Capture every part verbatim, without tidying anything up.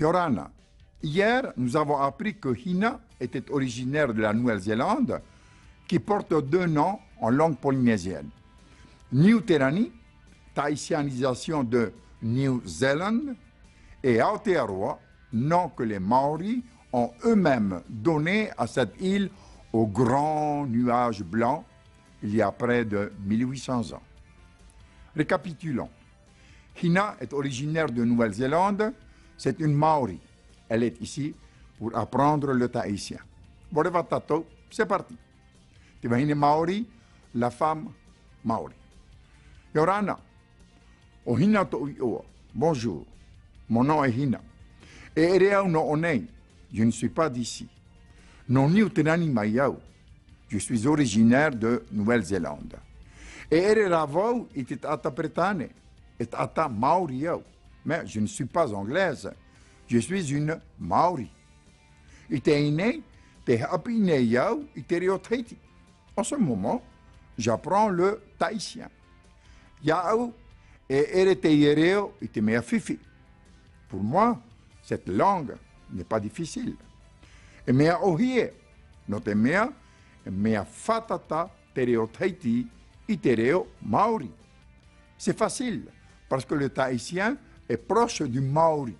ʻIa ora na. Hier, nous avons appris que Hina était originaire de la Nouvelle-Zélande, qui porte deux noms en langue polynésienne. Niu Te Rani, tahitianisation de New Zealand, et Aotearoa, nom que les Maoris ont eux-mêmes donné à cette île au grand nuage blanc, il y a près de mille huit cents ans. Récapitulons. Hina est originaire de Nouvelle-Zélande, c'est une Maori. Elle est ici pour apprendre le tahitien. Vau reva tātou, c'est parti. Te vahine Maori, la femme Maori. ʻIa ora na. ʻO Hina tōʻu iʻoa. Bonjour. Mon nom est Hina. E ʻere au nō ʻō nei. Je ne suis pas d'ici. Nō Niu Te Rani mai au. Je suis originaire de Nouvelle-Zélande. E ʻere rā vau i te taʻata Peretāne, e taʻata Maori au. Mais je ne suis pas anglaise. Je suis une Maori. I teie nei, tē haʻapiʻi nei au i te reo Tahiti. En ce moment, j'apprends le tahitien. Iāʻu, e ʻere teie reo i te mea fifi. Pour moi, cette langue n'est pas difficile. E mea ʻōhie, nō te mea, e mea fātata te reo Tahiti i te reo Maori. C'est facile, parce que le tahitien est proche du maori.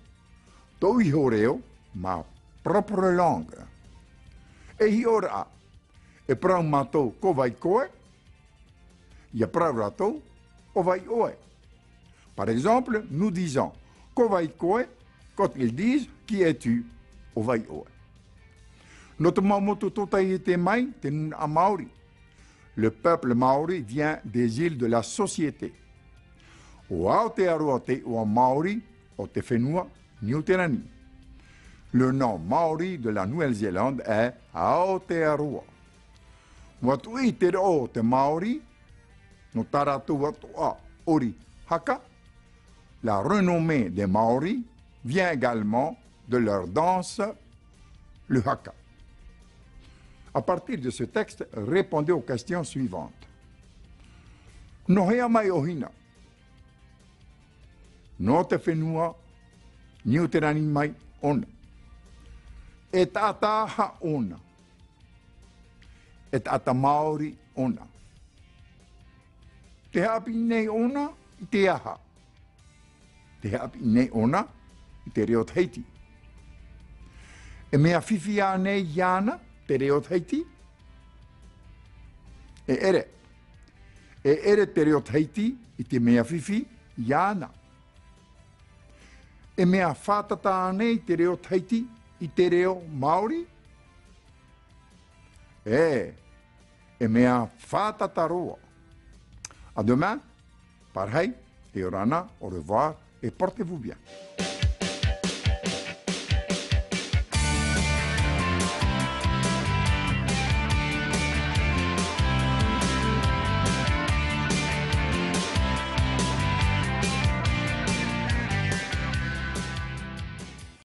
Tōʻu iho reo, ma propre langue. E hiʻoraʻa, e parau mātou, ko vai koe? ʻIa parau rātou, ʻo vai ʻoe? Par exemple, nous disons, ko vai koe? Quand ils disent, qui es-tu? ʻO vai ʻoe? Nō te mau motu tōtaiete mai te nūnaʻa Maori. Le peuple maori vient des îles de la Société. ʻO Aotearoa te iʻoa Maori o te fenua Niu Te Rani. Le nom maori de la Nouvelle-Zélande est Aotearoa. ʻUa tuʻi te roʻo o te Maori, nō tā rātou atoʻa ʻori haka. La renommée des Maoris vient également de leur danse, le haka. À partir de ce texte, répondez aux questions suivantes. Nō hea mai ʻo Hina? Nō te fenua Niu Te Rani mai ʻōna. E taʻata aha ʻōna? E taʻata Maori ʻōna. Tē haʻapiʻi nei ʻōna i te aha? Tē haʻapiʻi nei ʻōna i te reo Tahiti. E mea fifi ānei iāna te reo Tahiti? E ʻere. E ʻere te reo Tahiti i te mea fifi iāna. E mea fātata ānei te reo Tahiti i te reo Maori? E, e mea fātata roa. À demain, pārahi, ʻia ora na, au revoir et portez-vous bien.